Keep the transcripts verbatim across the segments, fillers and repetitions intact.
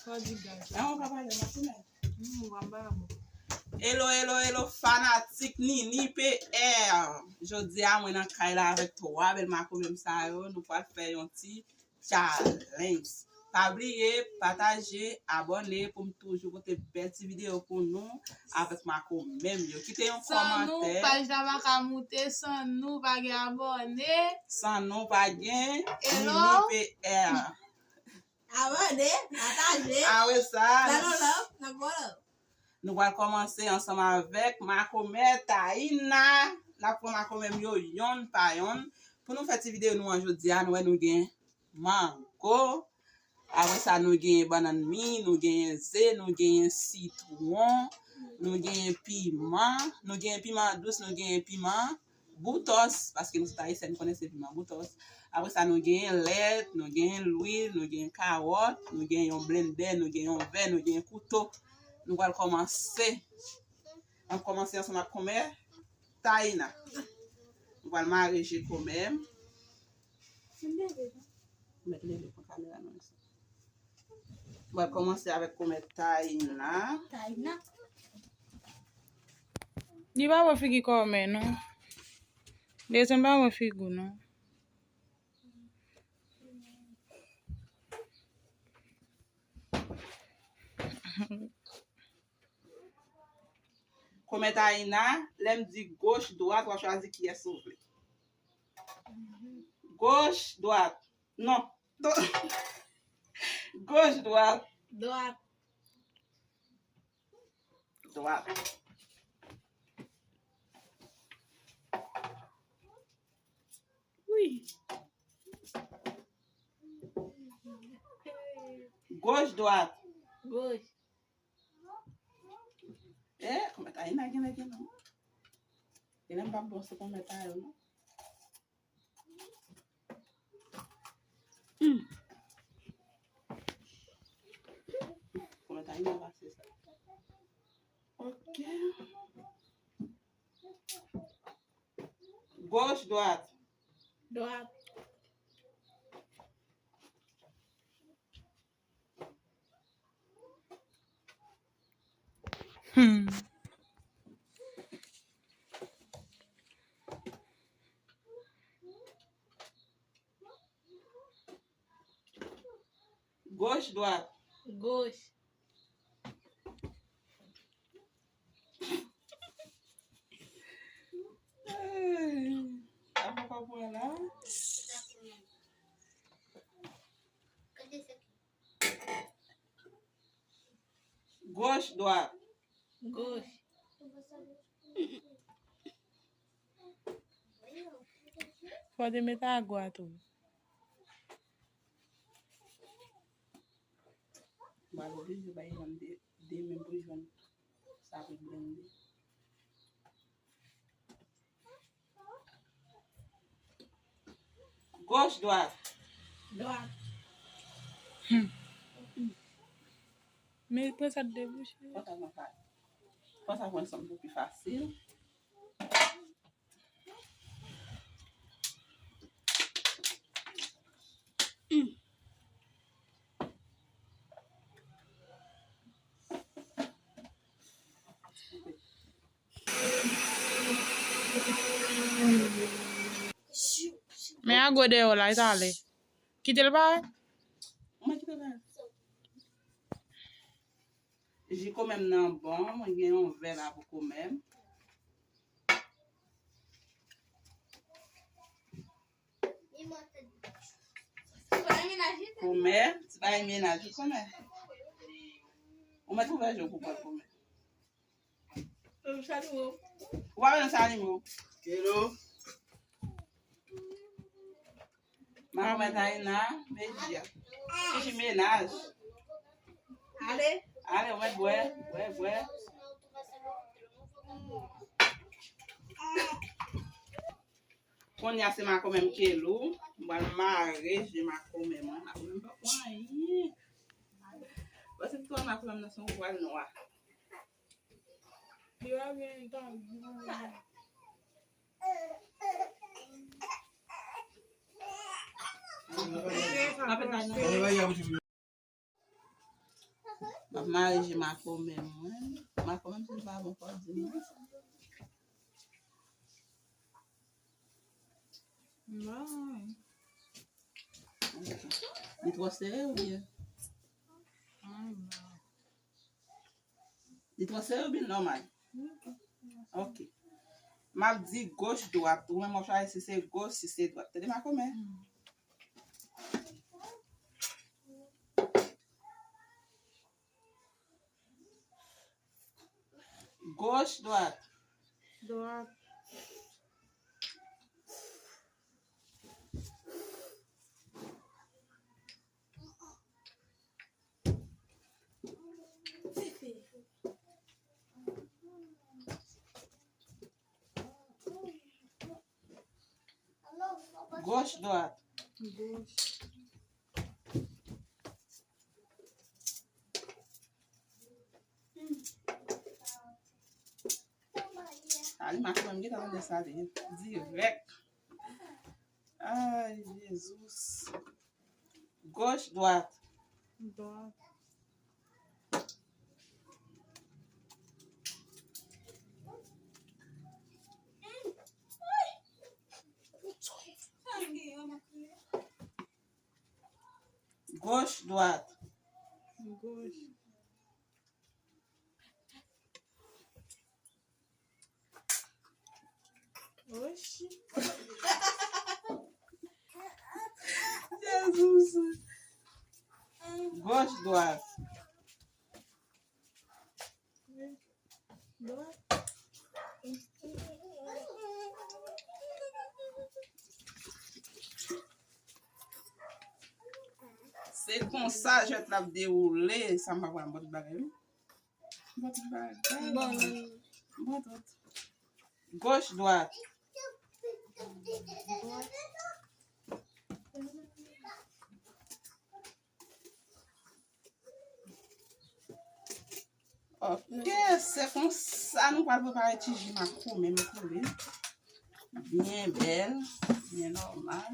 Sa w di, guys? Nan, ou ka pale, matinal. Hmm, w ap ba bon. Hello, hello, hello, fanatik Nini P R. Jodi a, mwen nan kay la avèk twa bèl makomèm sa yo. Nou pral fè yon ti challenge. Pa bliye, pataje, abòne pou m toujou pote bèl ti videyo pou nou avèk makomèm yo. Kite yon kòmantè. San nou, paj la pa ka moute, san nou, pa gen abòne. San nou, pa gen Nini P R. Abòne, pataje. Apre sa, ba nou love, n ap ba w love. Nou pral kòmanse ansanm avèk makomè Taïna. N ap pran makomè m yo yonn pa yonn. Pou nou fè ti videyo nou an jodi a, nou wè nou gen mango. Apre sa, nou gen bannann mi, nou gen ze, nou gen sitwon, nou gen piman, nou gen piman dous, nou gen piman boutòs, paske nou tout ayisyen, nou konnen se piman boutòs. Apre sa, nou gen lèt, nou gen lwil, nou gen kawòt, nou gen yon blendè, nou gen yon vè, nou gen kouto. Nou pral kòmanse. N ap kòmanse ansanm ak kòmè Taïna. Nou pral mare je kòmè m. Mèt leve pou kamera nan. Mwen kòmanse avèk kòmè Taïna. Taïna. Li pa bon figi kòmè, non. Desann pa bon figi w, non. Kòmè Taïna, lè m di goch, dwat, w a chwazi kiyès ou vle. Goch, dwat. Non. Goch, dwat. Dwat. Dwat. Wi. Goch, dwat. Goch. Eh, kòmè Taïna gen nèg gen non. Gen nèg pa bon se kòmè Taïna non. Hmm. Kòmè Taïna pase sa. Ok. Goch, dwat. Dwat. Hmm. Goch, dwat. Goch. Ey, apa pa pran la? Goch, dwat. Goch. Fò te met agwa tou. Ba l oblije bay yon de, de men pou jwenn sa pou blende. Goch, dwat. Dwat. Hmm. Men pran sa debouche. Pran sa nan kay. Pran sa pran sanm pou pi fasil. Men a gode yo la, e ta ale. Kite l parèt. Mwen kite l parèt. Ji kòmè m nan bon, mwen gen yon vè la pou kòmè m. Kòmè, ti bagay mennaj wi kòmè. Ou mèt ouvè je w pou pran kòmè. Ou pa wè nan sa nimo. Kilo. Maman Taïna, Media. Chichi mennaj. Ale. Ale, ou mèt bwè, bwè, bwè. Kounye a se makomè m Kelou. M pral mare je makomè m. Makomè m pa pran anyen. Paske m twò makomè m nan se yon vwal nwa. M ap mare je makomè mwen. Makomè m si l pa bon, fò w di mwen. Bon. Li twò sere oubyen? Li twò sere oubyen nòmal? Ok. M ap di goch, dwat. Ou menm w ap chwazi si se goch, si se dwat. Tande makomè? Goch, dwat. Dwat. Goch, dwat. Goch. Sa li mache menm, gentan tande sa li ye. Dirèk. Ay, Jezi. Goch, dwat. Dwat. Goch, dwat. Goch. Ochi. Jezi. Goch, dwat. Dwat. Se konsa jwèt la ap dewoule. Sa m pa kwè m bon tout bagay, wi. Bon tout bagay. Bon, bon tout. Goch, dwat. Ok, se konsa nou pral prepare ti ji makomè m pou li. Byen bèl, byen nòmal.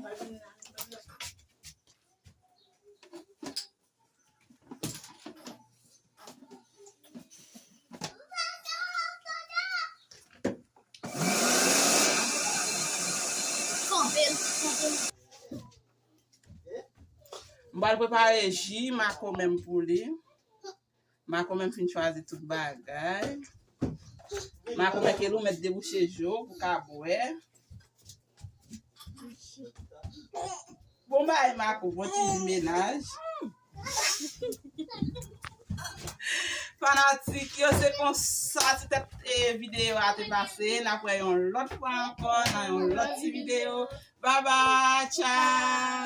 M pral prepare ji makomè m pou li. Makomè m fin chwazi tout bagay. Makomè ke li w mèt debouche je w pou ka bwè. Bon bagay Mako, bon ti menaj. Fanatik yo, se konsa ti tèt, eh, videyo a te pase. N ap wè yon lòt fwa ankò nan yon lòt ti videyo. Bye bye, ciao.